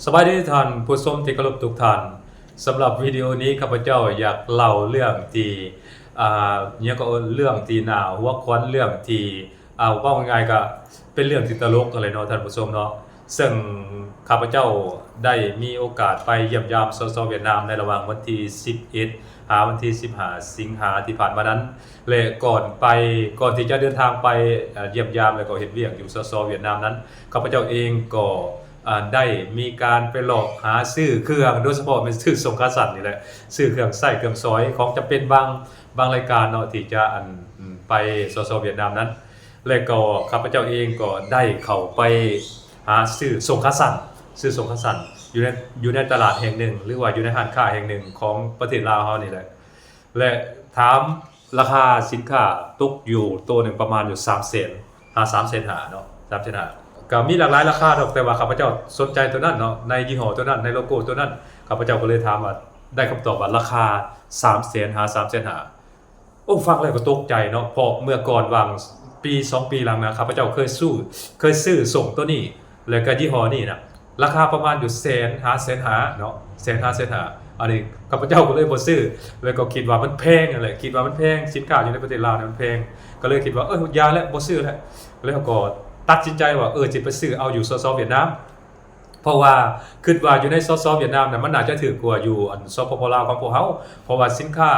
ສະບາຍດີທ່ານຜູ້ຊົມທີ່ເຄົາລົບທຸກທ່ານ. ສຳລັບວິດີໂອນີ້ ຂ້າພະເຈົ້າຢາກເລົ່າເລື່ອງທີ່ ອ່າ ຫຍັງກໍເອີ້ນ ເລື່ອງທີ່ໜ້າຫົວຂວັນ ເລື່ອງທີ່ ອ່າ ເວົ້າງ່າຍໆ ກໍເປັນເລື່ອງທີ່ຕະຫຼົກຫັ້ນແຫຼະເນາະທ່ານຜູ້ຊົມເນາະ. ເຊິ່ງຂ້າພະເຈົ້າໄດ້ມີໂອກາດໄປຢ້ຽມຢາມ ສສ ຫວຽດນາມ ໃນລະຫວ່າງວັນທີສິບເອັດ ຫາວັນທີສິບຫ້າ ສິງຫາທີ່ຜ່ານມານັ້ນ ແລະ ກ່ອນໄປ ກ່ອນທີ່ຈະເດີນທາງໄປ ເອີ ຢ້ຽມຢາມ ແລະ ກໍເຮັດວຽກຢູ່ ສສ ຫວຽດນາມນັ້ນ ຂ້າພະເຈົ້າເອງກໍ ເອີ ໄດ້ມີການໄປລອກຫາຊື້ເຄື່ອງ ໂດຍສະເພາະແມ່ນຊື້ສົ້ງຂາສັ້ນນີ້ແຫຼະ ຊື້ເຄື່ອງໃຊ້ເຄື່ອງສອຍ ຂອງຈຳເປັນບາງ ບາງລາຍການເນາະ ທີ່ຈະ ອັນ ໄປ ສສ ຫວຽດນາມນັ້ນ ແລະ ກໍຂ້າພະເຈົ້າເອງກໍໄດ້ເຂົ້າໄປຫາຊື້ສົ້ງຂາສັ້ນ ຊື້ສົ້ງຂາສັ້ນຢູ່ໃນ ຢູ່ໃນຕະຫຼາດແຫ່ງໜຶ່ງ ຫຼືວ່າຢູ່ໃນຮ້ານຄ້າແຫ່ງໜຶ່ງຂອງປະເທດລາວເຮົານີ້ແຫຼະ ແລະ ຖາມລາຄາສິນຄ້າຕົກຢູ່ໂຕໜຶ່ງປະມານຢູ່ສາມແສນ ຫາສາມແສນຫ້າເນາະ ສາມແສນຫ້າ ກໍມີຫຼາກຫຼາຍລາຄາດອກ ແຕ່ວ່າຂ້າພະເຈົ້າສົນໃຈໂຕນັ້ນເນາະ ໃນຍີ່ຫໍ້ໂຕນັ້ນ ໃນໂລໂກ້ໂຕນັ້ນ ຂ້າພະເຈົ້າກໍເລີຍຖາມວ່າ ໄດ້ຄຳຕອບວ່າລາຄາສາມແສນ ຫາສາມແສນຫ້າ ໂອ້ ຟັງແລ້ວກໍຕົກໃຈເນາະ ເພາະເມື່ອກ່ອນຫວ່າງປີສອງປີຫຼັງນະ ຂ້າພະເຈົ້າເຄີຍຊື້ ເຄີຍຊື້ສົ້ງໂຕນີ້ ແລ້ວກໍຍີ່ຫໍ້ນີ້ນະ ລາຄາປະມານຢູ່ແສນຫາແສນຫ້າເນາະ ແສນຫາແສນຫ້າ ອັນນີ້ຂ້າພະເຈົ້າກໍເລີຍບໍ່ຊື້ ແລ້ວກໍຄິດວ່າມັນແພງຫັ້ນແຫຼະ ຄິດວ່າມັນແພງ ສິນຄ້າຢູ່ໃນປະເທດລາວນີ້ມັນແພງ ກໍເລີຍຄິດວ່າ ເອີ ຢ່າແຫຼະ ບໍ່ຊື້ແຫຼະ ແລ້ວກໍຕັດສິນໃຈວ່າ ເອີ ຊິໄປຊື້ເອົາຢູ່ ສສ ຫວຽດນາມ ເພາະວ່າຄິດວ່າຢູ່ໃນ ສສ ຫວຽດນາມນະ ມັນໜ້າຈະຖືກກວ່າຢູ່ ອັນ ສປປ ລາວຂອງພວກເຮົາ ເພາະວ່າສິນຄ້າ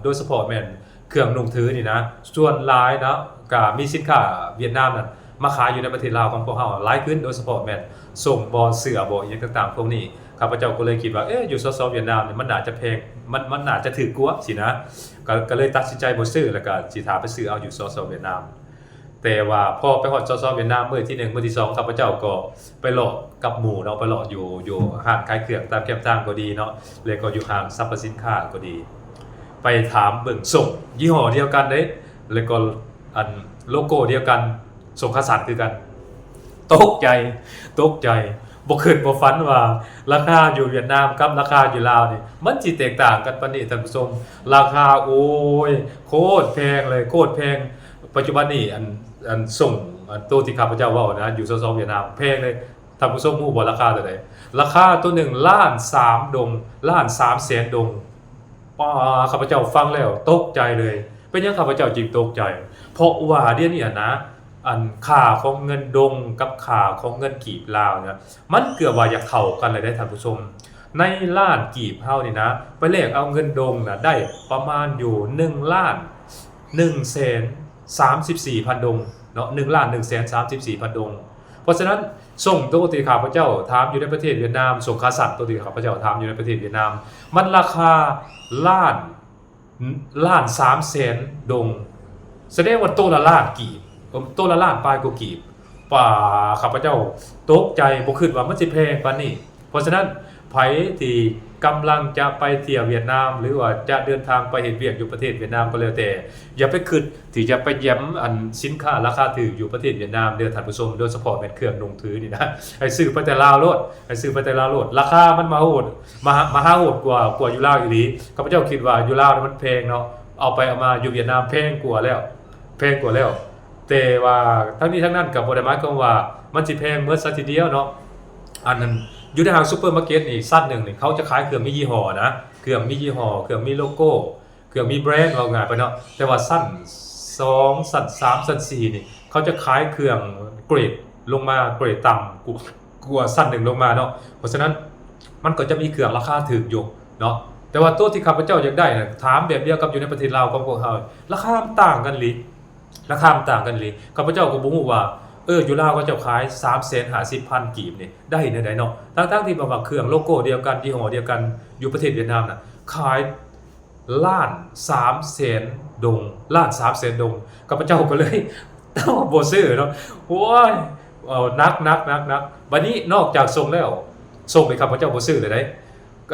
ໂດຍສະເພາະແມ່ນເຄື່ອງນຸ່ງຖືນີ້ນະ ສ່ວນຫຼາຍນະ ກະມີສິນຄ້າຫວຽດນາມນັ້ນມາຂາຍຢູ່ໃນປະເທດລາວຂອງພວກເຮົາຫຼາຍຂຶ້ນ ໂດຍສະເພາະແມ່ນສົ້ງບໍ ເສື້ອບໍ ອີ່ຫຍັງຕ່າງໆພວກນີ້ ຂ້າພະເຈົ້າກໍເລີຍຄິດວ່າ ເອີ ຢູ່ ສສ ຫວຽດນາມນີ້ມັນໜ້າຈະແພງ ມັນ ມັນໜ້າຈະຖືກກວ່າຊີ້ນະ ກໍ ກໍເລີຍຕັດສິນໃຈບໍ່ຊື້ ແລ້ວກໍຊິຖ້າໄປຊື້ເອົາຢູ່ ສສ ຫວຽດນາມ. ແຕ່ວ່າພໍໄປຮອດ ສສ ຫວຽດນາມ ມື້ທີໜຶ່ງ ມື້ທີສອງ ຂ້າພະເຈົ້າກໍໄປເລາະກັບໝູ່ເນາະ ໄປເລາະຢູ່ ຢູ່ຮ້ານຂາຍເຄື່ອງຕາມແຄມທາງກໍດີເນາະ ແລ້ວກໍຢູ່ຫ້າງສັບພະສິນຄ້າກໍດີ ໄປຖາມເບິ່ງສົ້ງຍີ່ຫໍ້ດຽວກັນເດ້ ແລ້ວກໍ ອັນ ໂລໂກ້ດຽວກັນ ສົ້ງຂາສັ້ນຄືກັນ ຕົກໃຈ ຕົກໃຈ ບໍ່ຄິດບໍ່ຝັນວ່າລາຄາຢູ່ຫວຽດນາມກັບລາຄາຢູ່ລາວນີ້ ມັນຊິແຕກຕ່າງກັນປານນີ້ທ່ານຜູ້ຊົມ ລາຄາ ໂອ້ຍ ໂຄດແພງເລີຍ ໂຄດແພງ. ປັດຈຸບັນນີ້ ອັນ ອັນ ສົ້ງ ອັນ ໂຕທີ່ຂ້າພະເຈົ້າເວົ້ານະ ຢູ່ ສສ ຫວຽດນາມ ແພງເລີຍ ທ່ານຜູ້ຊົມຮູ້ບໍ່ລາຄາເທົ່າໃດ? ລາຄາໂຕໜຶ່ງລ້ານສາມດົງ ລ້ານສາມແສນດົງ. ປ້າ ຂ້າພະເຈົ້າຟັງແລ້ວຕົກໃຈເລີຍ. ເປັນຫຍັງຂ້າພະເຈົ້າຈຶ່ງຕົກໃຈ? ເພາະວ່າດຽວນີ້ຫັ້ນນະ ອັນ ຄ່າຂອງເງິນດົງກັບຄ່າຂອງເງິນກີບລາວນະ ມັນເກືອບວ່າຢາກເທົ່າກັນແລ້ວເດ້ທ່ານຜູ້ຊົມ. ໃນລ້ານກີບເຮົານີ້ນະ ໄປແລກເອົາເງິນດົງນະ ໄດ້ປະມານຢູ່ໜຶ່ງລ້ານໜຶ່ງແສນສາມສິບສີ່ພັນດົງເນາະ ໜຶ່ງລ້ານໜຶ່ງແສນສາມສິບສີ່ພັນດົງ. ເພາະສະນັ້ນ ສົ້ງໂຕທີ່ຂ້າພະເຈົ້າຖາມຢູ່ໃນປະເທດຫວຽດນາມ ສົ້ງຂາສັ້ນໂຕທີ່ຂ້າພະເຈົ້າຖາມຢູ່ໃນປະເທດຫວຽດນາມ ມັນລາຄາລ້ານ ລ້ານສາມແສນດົງ ສະແດງວ່າໂຕລະລ້ານກີບ ໂຕລະລ້ານປາຍກວ່າກີບ. ປ້າ ຂ້າພະເຈົ້າຕົກໃຈ ບໍ່ຄິດວ່າມັນຊິແພງປານນີ້. ເພາະສະນັ້ນ ໃຜທີ່ກຳລັງຈະໄປທ່ຽວຫວຽດນາມ ຫຼືວ່າຈະເດີນທາງໄປເຮັດວຽກຢູ່ປະເທດຫວຽດນາມກໍແລ້ວແຕ່ ຢ່າໄປຄິດທີ່ຈະໄປຢຳ ອັນ ສິນຄ້າລາຄາຖືກຢູ່ປະເທດຫວຽດນາມເດີທ່ານຜູ້ຊົມ ໂດຍສະເພາະແມ່ນເຄື່ອງນຸ່ງຖືນີ້ນະ ໃຫ້ຊື້ໄປແຕ່ລາວໂລດ ໃຫ້ຊື້ໄປແຕ່ລາວໂລດ ລາຄາມັນມະຫາໂຫດ ມະຫາ ມະຫາໂຫດກວ່າ ກວ່າຢູ່ລາວອີ່ຫຼີ. ຂ້າພະເຈົ້າຄິດວ່າຢູ່ລາວນີ້ມັນແພງເນາະ ເອົາໄປເອົາມາຢູ່ຫວຽດນາມແພງກວ່າແລ້ວ ແພງກວ່າແລ້ວ. ແຕ່ວ່າທັງນີ້ທັງນັ້ນກໍບໍ່ໄດ້ໝາຍຄວາມວ່າມັນຊິແພງໝົດຊະທີດຽວເນາະ. ອັນນັ້ນ ຢູ່ໃນຫ້າງຊຸບເປີມາເກັດນີ້ ຊັ້ນໜຶ່ງນີ້ ເຂົາຈະຂາຍເຄື່ອງມີຍີ່ຫໍ້ນະ ເຄື່ອງມີຍີ່ຫໍ້ ເຄື່ອງມີໂລໂກ້ ເຄື່ອງມີແບຣນ ເວົ້າງ່າຍໄປເນາະ. ແຕ່ວ່າຊັ້ນສອງ ຊັ້ນສາມ ຊັ້ນສີ່ນີ້ ເຂົາຈະຂາຍເຄື່ອງເກຣດລົງມາ ເກຣດຕ່ຳກວ່າ ກວ່າຊັ້ນໜຶ່ງລົງມາເນາະ. ເພາະສະນັ້ນ ມັນກໍຈະມີເຄື່ອງລາຄາຖືກຢູ່ເນາະ. ແຕ່ວ່າໂຕທີ່ຂ້າພະເຈົ້າຢາກໄດ້ນະ ຖາມແບບດຽວກັບຢູ່ໃນປະເທດລາວຂອງພວກເຮົາ ລາຄາມັນຕ່າງກັນອີ່ຫຼີ ລາຄາມັນຕ່າງກັນອີ່ຫຼີ. ຂ້າພະເຈົ້າກໍບໍ່ຮູ້ວ່າ ເອີ ຢູ່ລາວເຂົາເຈົ້າຂາຍສາມແສນຫ້າສິບພັນກີບນີ້ ໄດ້ແນວໃດເນາະ ທັງໆທີ່ແບບວ່າເຄື່ອງໂລໂກ້ດຽວກັນ ຍີ່ຫໍ້ດຽວກັນ ຢູ່ປະເທດຫວຽດນາມນະ ຂາຍລ້ານສາມແສນດົງ ລ້ານສາມແສນດົງ. ຂ້າພະເຈົ້າກໍເລີຍ ບໍ່ຊື້ເນາະ. ໂອ້ຍ ເອົາ ໜັກໆໆໆ. ບັດນີ້ນອກຈາກສົ່ງແລ້ວ ສົ່ງນີ້ຂ້າພະເຈົ້າບໍ່ຊື້ເລີຍເດ້.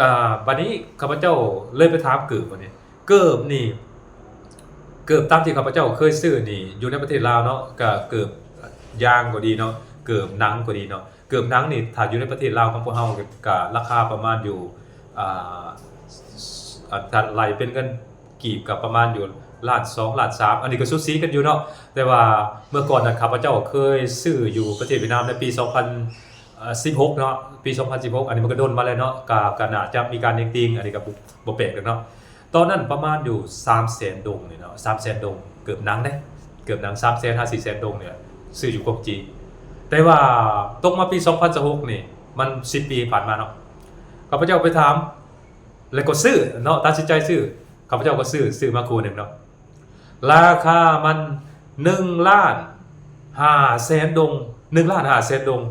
ອ່າ ບັດນີ້ຂ້າພະເຈົ້າເລີຍໄປຖາມເກີບ ບັດນີ້ ເກີບນີ້ ເກີບຕາມທີ່ຂ້າພະເຈົ້າເຄີຍຊື້ນີ້ ຢູ່ໃນປະເທດລາວເນາະ ກະເກີບຢາງກໍດີເນາະ ເກີບໜັງກໍດີເນາະ. ເກີບໜັງນີ້ ຖ້າຢູ່ໃນປະເທດລາວຂອງພວກເຮົາ ກະລາຄາປະມານຢູ່ ອ່າ ອ່າ ຖ້າໄລ່ເປັນເງິນກີບ ກະປະມານຢູ່ລ້ານສອງ ລ້ານສາມ ອັນນີ້ກະສູສີກັນຢູ່ເນາະ. ແຕ່ວ່າເມື່ອກ່ອນນະ ຂ້າພະເຈົ້າເຄີຍຊື້ຢູ່ປະເທດຫວຽດນາມໃນປີສອງພັນ ເອີ່ ສິບຫົກເນາະ ປີສອງພັນສິບຫົກ ອັນນີ້ມັນກໍດົນມາແລ້ວເນາະ ກໍ ກໍໜ້າຈະມີການເໜັງຕີງ ອັນນີ້ກໍບໍ່ ບໍ່ແປກດອກເນາະ. ຕອນນັ້ນປະມານຢູ່ສາມແສນດົງນີ້ເນາະ ສາມແສນດົງ ເກີບໜັງເດ້ ເກີບໜັງສາມແສນຫາສີ່ແສນດົງນີ້ແຫຼະ ຊື້ຢູ່ກົງຈີ. ແຕ່ວ່າຕົກມາປີສອງພັນຊາວຫົກນີ້ ມັນສິບປີຜ່ານມາເນາະ ຂ້າພະເຈົ້າໄປຖາມ ແລ້ວກໍຊື້ເນາະ ຕັດສິນໃຈຊື້ ຂ້າພະເຈົ້າກໍຊື້ ຊື້ມາຄູ່ໜຶ່ງເນາະ ລາຄາມັນໜຶ່ງລ້ານຫ້າແສນດົງ ໜຶ່ງລ້ານຫ້າແສນດົງ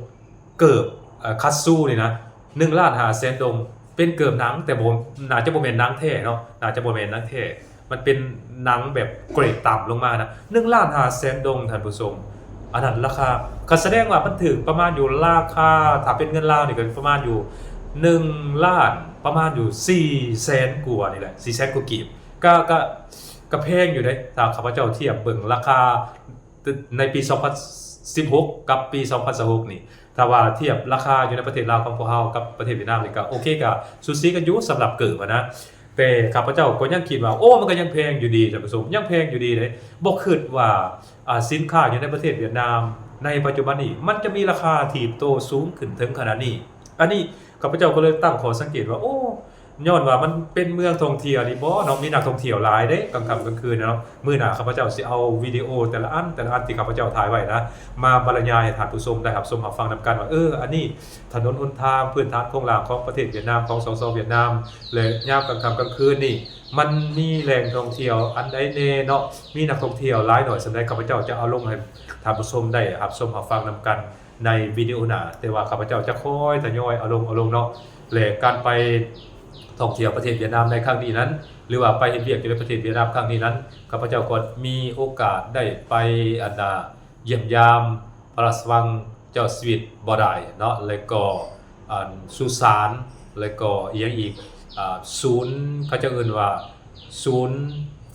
ເກີບ ເອີ່ ຄັດຊູນີ້ນະ ໜຶ່ງລ້ານຫ້າແສນດົງ ເປັນເກີບໜັງ ແຕ່ບໍ່ ໜ້າຈະບໍ່ແມ່ນໜັງແທ້ເນາະ ໜ້າຈະບໍ່ແມ່ນໜັງແທ້ ມັນເປັນໜັງແບບເກຣດຕ່ຳລົງມານະ ໜຶ່ງລ້ານຫ້າແສນດົງ ທ່ານຜູ້ຊົມ ອັນນັ້ນລາຄາ ກໍສະແດງວ່າມັນຖືກປະມານຢູ່ ລາຄາ ຖ້າເປັນເງິນລາວນີ້ກໍປະມານຢູ່ໜຶ່ງລ້ານ ປະມານຢູ່ສີ່ແສນກວ່ານີ້ແຫຼະ ສີ່ແສນກວ່າກີບ ກໍ ກໍ ກໍແພງຢູ່ເດ້ ຖ້າຂ້າພະເຈົ້າທຽບເບິ່ງລາຄາໃນປີສອງພັນສິບຫົກ ກັບປີສອງພັນຊາວຫົກນີ້ ຖ້າວ່າທຽບລາຄາຢູ່ໃນປະເທດລາວຂອງພວກເຮົາກັບປະເທດຫວຽດນາມນີ້ ກໍໂອເຄ ກໍສູສີກັນຢູ່ສຳລັບເກີບຫັ້ນນະ. ແຕ່ຂ້າພະເຈົ້າກໍຍັງຄິດວ່າ ໂອ້ ມັນກໍຍັງແພງຢູ່ດີ ທ່ານຜູ້ຊົມ ຍັງແພງຢູ່ດີເດ້ ບໍ່ຄິດວ່າ ອາ ສິນຄ້າຢູ່ໃນປະເທດຫວຽດນາມໃນປັດຈຸບັນນີ້ ມັນຈະມີລາຄາຖີບໂຕສູງຂຶ້ນເຖິງຂະໜາດນີ້. ອັນນີ້ຂ້າພະເຈົ້າກໍເລີຍຕັ້ງຂໍ້ສັງເກດວ່າ ໂອ້ ຍ້ອນວ່າມັນເປັນເມືອງທ່ອງທ່ຽວນີ້ບໍເນາະ ມີນັກທ່ອງທ່ຽວຫຼາຍເດ້ ກາງຄ່ຳກາງຄືນເນາະ. ມື້ໜ້າຂ້າພະເຈົ້າຊິເອົາວິດີໂອແຕ່ລະອັນ ແຕ່ລະອັນທີ່ຂ້າພະເຈົ້າຖ່າຍໄວ້ນະ ມາບັນລະຍາຍໃຫ້ທ່ານຜູ້ຊົມໄດ້ຮັບຊົມຮັບຟັງນຳກັນວ່າ ເອີ ອັນນີ້ຖະໜົນຫົນທາງ ພື້ນຖານໂຄງລ່າງຂອງປະເທດຫວຽດນາມ ຂອງ ສສ ຫວຽດນາມ ແລະ ຍາມກາງຄ່ຳກາງຄືນນີ້ ມັນມີແຫຼ່ງທ່ອງທ່ຽວອັນໃດແດ່ເນາະ ມີນັກທ່ອງທ່ຽວຫຼາຍໜ້ອຍສ່ຳໃດ ຂ້າພະເຈົ້າຈະເອົາລົງໃຫ້ທ່ານຜູ້ຊົມໄດ້ຮັບຊົມຮັບຟັງນຳກັນໃນວິດີໂອໜ້າ. ແຕ່ວ່າຂ້າພະເຈົ້າຈະຄ່ອຍທະຍອຍເອົາລົງ ເອົາລົງເນາະ ແລະ ການໄປທ່ອງທ່ຽວປະເທດຫວຽດນາມໃນຄັ້ງນີ້ນັ້ນ ຫຼືວ່າໄປເຮັດວຽກຢູ່ໃນປະເທດຫວຽດນາມຄັ້ງນີ້ນັ້ນ ຂ້າພະເຈົ້າກໍມີໂອກາດໄດ້ໄປ ອັນນ່າ ຢ້ຽມຢາມພະລາຊະວັງເຈົ້າສະຫວີດບໍ່ໄດ້ເນາະ ແລ້ວກໍ ອັນ ສຸສານ ແລ້ວກໍອີ່ຫຍັງອີກ ອາ ສູນ ເຂົາເຈົ້າເອີ້ນວ່າສູນ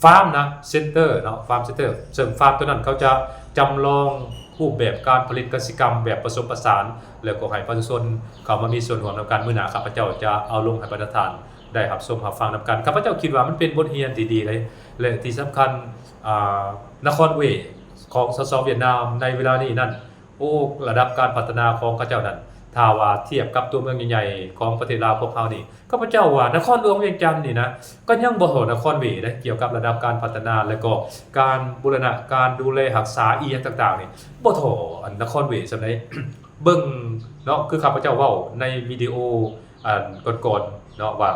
ຟາມນະ ເຊັນເຕີເນາະ ຟາມເຊັນເຕີ ເຊິ່ງຟາມໂຕນັ້ນເຂົາຈະຈຳລອງຮູບແບບການຜະລິດກະສິກຳແບບປະສົມປະສານ ແລ້ວກໍໃຫ້ປະຊາຊົນເຂົ້າມາມີສ່ວນຮ່ວມນຳກັນ. ມື້ໜ້າຂ້າພະເຈົ້າຈະເອົາລົງໃຫ້ບັນດາທ່ານ ໄດ້ຮັບຊົມຮັບຟັງນຳກັນ. ຂ້າພະເຈົ້າຄິດວ່າມັນເປັນບົດຮຽນທີ່ດີເລີຍ ແລະ ທີ່ສຳຄັນ ອາ ນະຄອນເວຂອງ ສສ ຫວຽດນາມໃນເວລານີ້ນັ້ນ ໂອ້ ລະດັບການພັດທະນາຂອງເຂົາເຈົ້ານັ້ນ ຖ້າວ່າທຽບກັບຕົວເມືອງໃຫຍ່ໆຂອງປະເທດລາວພວກເຮົານີ້ ຂ້າພະເຈົ້າວ່ານະຄອນຫຼວງວຽງຈັນນີ້ນະ ກໍຍັງບໍ່ທໍ່ນະຄອນເວເດ້ ກ່ຽວກັບລະດັບການພັດທະນາ ແລະ ກໍການບູລະນະ ການດູແລຮັກສາອີ່ຫຍັງຕ່າງໆນີ້ ບໍ່ທໍ່ ອັນ ນະຄອນເວສ່ຳໃດ. ເບິ່ງເນາະ ຄືຂ້າພະເຈົ້າເວົ້າໃນວິດີໂອ ອັນກ່ອນໆເນາະວ່າ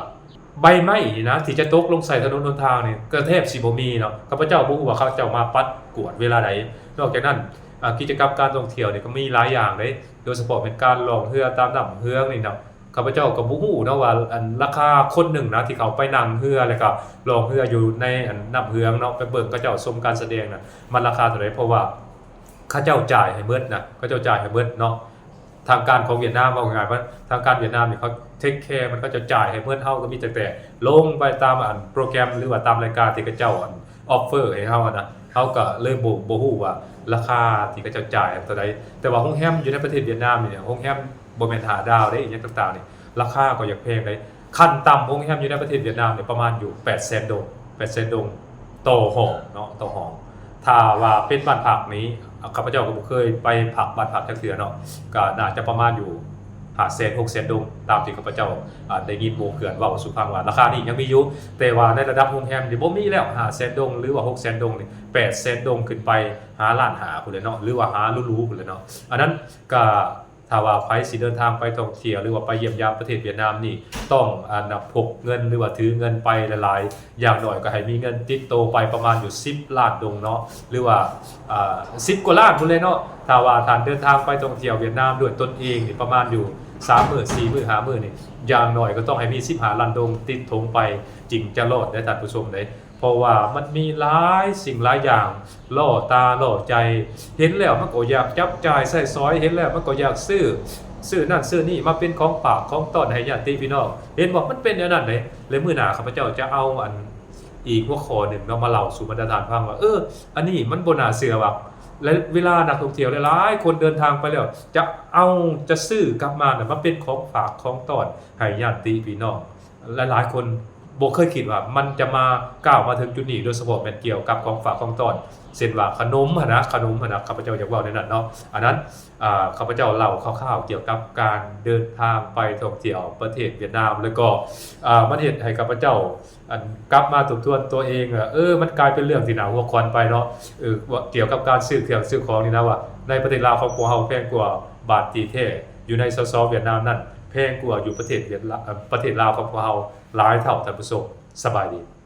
ໃບໄມ້ນີ້ນະ ທີ່ຈະຕົກລົງໃສ່ຖະໜົນຫົນທາງນີ້ ກໍແທບຊິບໍ່ມີເນາະ. ຂ້າພະເຈົ້າບໍ່ຮູ້ວ່າເຂົາເຈົ້າມາປັດກວາດເວລາໃດ. ນອກຈາກນັ້ນ ອາ ກິດຈະກຳການທ່ອງທ່ຽວນີ້ກໍມີຫຼາຍຢ່າງເດ້ ໂດຍສະເພາະແມ່ນການລ່ອງເຮືອຕາມນ້ຳເຫືອງນີ້ເນາະ. ຂ້າພະເຈົ້າກໍບໍ່ຮູ້ເນາະວ່າ ອັນ ລາຄາຄົນໜຶ່ງນະ ທີ່ເຂົາໄປນັ່ງເຮືອ ແລ້ວກໍລ່ອງເຮືອຢູ່ໃນ ອັນ ນ້ຳເຫືອງເນາະ ໄປເບິ່ງເຂົາເຈົ້າຊົມການສະແດງນະ ມັນລາຄາເທົ່າໃດ ເພາະວ່າ ເຂົາເຈົ້າຈ່າຍໃຫ້ໝົດນະ ເຂົາເຈົ້າຈ່າຍໃຫ້ໝົດເນາະ. ທາງການຂອງຫວຽດນາມ ເວົ້າງ່າຍໆ ວ່າທາງການຫວຽດນາມນີ້ ເຂົາເທກແຄ ມັນ ເຂົາເຈົ້າຈ່າຍໃຫ້ໝົດ. ເຮົາກໍມີແຕ່ ແຕ່ລົງໄປຕາມ ອັນ ໂປຣແກຣມ ຫຼືວ່າຕາມລາຍການທີ່ເຂົາເຈົ້າ ອັນ ອອຟເຟີໃຫ້ເຮົາຫັ້ນນະ ເຮົາກໍເລີຍບໍ່ ບໍ່ຮູ້ວ່າລາຄາທີ່ເຂົາເຈົ້າຈ່າຍເທົ່າໃດ. ແຕ່ວ່າໂຮງແຮມຢູ່ໃນປະເທດຫວຽດນາມນີ້ ໂຮງແຮມບໍ່ແມ່ນຫ້າດາວເດ້ ອີ່ຫຍັງຕ່າງໆນີ້ ລາຄາກໍຢາກແພງເດ້. ຂັ້ນຕ່ຳໂຮງແຮມຢູ່ໃນປະເທດຫວຽດນາມນີ້ປະມານຢູ່ແປດແສນດົງ ແປດແສນດົງຕໍ່ຫ້ອງເນາະ ຕໍ່ຫ້ອງ. ຖ້າວ່າເປັນບ້ານພັກນີ້ ຂ້າພະເຈົ້າກໍບໍ່ເຄີຍໄປພັກບ້ານພັກຈັກເທື່ອເນາະ ກໍໜ້າຈະປະມານຢູ່ຫ້າແສນ ຫົກແສນດົງ ຕາມທີ່ຂ້າພະເຈົ້າ ອາ ໄດ້ຍິນໝູ່ເພື່ອນເວົ້າສູ່ຟັງວ່າລາຄານີ້ຍັງມີຢູ່. ແຕ່ວ່າໃນລະດັບໂຮງແຮມນີ້ບໍ່ມີແລ້ວ ຫ້າແສນດົງ ຫຼືວ່າຫົກແສນດົງນີ້ ແປດແສນດົງຂຶ້ນໄປ ຫາລ້ານຫ້າພຸ້ນແຫຼະເນາະ ຫຼືວ່າຫາຫຼູໆພຸ້ນແຫຼະເນາະ. ອັນນັ້ນກໍ ຖ້າວ່າໃຜຊິເດີນທາງໄປທ່ອງທ່ຽວ ຫຼືວ່າໄປຢ້ຽມຢາມປະເທດຫວຽດນາມນີ້ ຕ້ອງ ອັນ ພົກເງິນ ຫຼືວ່າຖືເງິນໄປຫຼາຍໆ ຢ່າງໜ້ອຍກໍໃຫ້ມີເງິນຕິດໂຕໄປປະມານຢູ່ສິບລ້ານດົງເນາະ ຫຼືວ່າ ອາ ສິບກວ່າລ້ານພຸ້ນແຫຼະເນາະ. ຖ້າວ່າທ່ານເດີນທາງໄປທ່ອງທ່ຽວຫວຽດນາມດ້ວຍຕົນເອງນີ້ ປະມານຢູ່ສາມມື້ ສີ່ມື້ ຫ້າມື້ນີ້ ຢ່າງໜ້ອຍກໍຕ້ອງໃຫ້ມີສິບຫ້າລ້ານດົງຕິດຖົງໄປ ຈຶ່ງຈະລອດເດ້ທ່ານຜູ້ຊົມເດ້. ເພາະວ່າມັນມີຫຼາຍສິ່ງຫຼາຍຢ່າງລ່ອຕາລ່ອໃຈ ເຫັນແລ້ວມັນກໍຢາກຈັບຈ່າຍໃຊ້ສອຍ ເຫັນແລ້ວມັນກໍຢາກຊື້ ຊື້ນັ້ນຊື້ນີ້ມາເປັນຂອງຝາກຂອງຕ້ອນໃຫ້ຍາດຕິພີ່ນ້ອງ. ເຫັນບໍ່ ມັນເປັນແນວນັ້ນເດ້. ແລະ ມື້ໜ້າຂ້າພະເຈົ້າຈະເອົາ ອັນ ອີກຫົວຂໍ້ໜຶ່ງເນາະ ມາເລົ່າສູ່ບັນດາທ່ານຟັງວ່າ ເອີ ອັນນີ້ມັນບໍ່ໜ້າເຊື່ອວ່າ ແລະ ເວລານັກທ່ອງທ່ຽວຫຼາຍໆຄົນເດີນທາງໄປແລ້ວ ຈະເອົາ ຈະຊື້ກັບມານະ ມາເປັນຂອງຝາກຂອງຕ້ອນໃຫ້ຍາດຕິພີ່ນ້ອງ. ຫຼາຍໆຄົນ ບໍ່ເຄີຍຄິດວ່າມັນຈະມາ ກ້າວມາເຖິງຈຸດນີ້ ໂດຍສະເພາະແມ່ນກ່ຽວກັບຂອງຝາກຂອງຕ້ອນ ເຊັ່ນວ່າຂະໜົມຫັ້ນນະ ຂະໜົມຫັ້ນນະ ຂ້າພະເຈົ້າຢາກເວົ້າແນວນັ້ນເນາະ. ອັນນັ້ນ ອາ ຂ້າພະເຈົ້າເລົ່າຄ່າວໆກ່ຽວກັບການເດີນທາງໄປທ່ອງທ່ຽວປະເທດຫວຽດນາມ ແລ້ວກໍ ອາ ມັນເຮັດໃຫ້ຂ້າພະເຈົ້າ ອັນ ກັບມາທົບທວນຕົວເອງວ່າ ເອີ ມັນກາຍເປັນເລື່ອງທີ່ໜ້າຫົວຂວັນໄປເນາະ ເອີ ວ່າກ່ຽວກັບການຊື້ເຄື່ອງຊື້ຂອງນີ້ນະ ວ່າໃນປະເທດລາວຂອງພວກເຮົາແພງກວ່າບາດຈີແທ້ ຢູ່ໃນ ສສ ຫວຽດນາມນັ້ນ ແພງກວ່າຢູ່ປະເທດຫວຽດ ປະເທດລາວຂອງພວກເຮົາຫຼາຍເທົ່າ. ທ່ານຜູ້ຊົມ ສະບາຍດີ.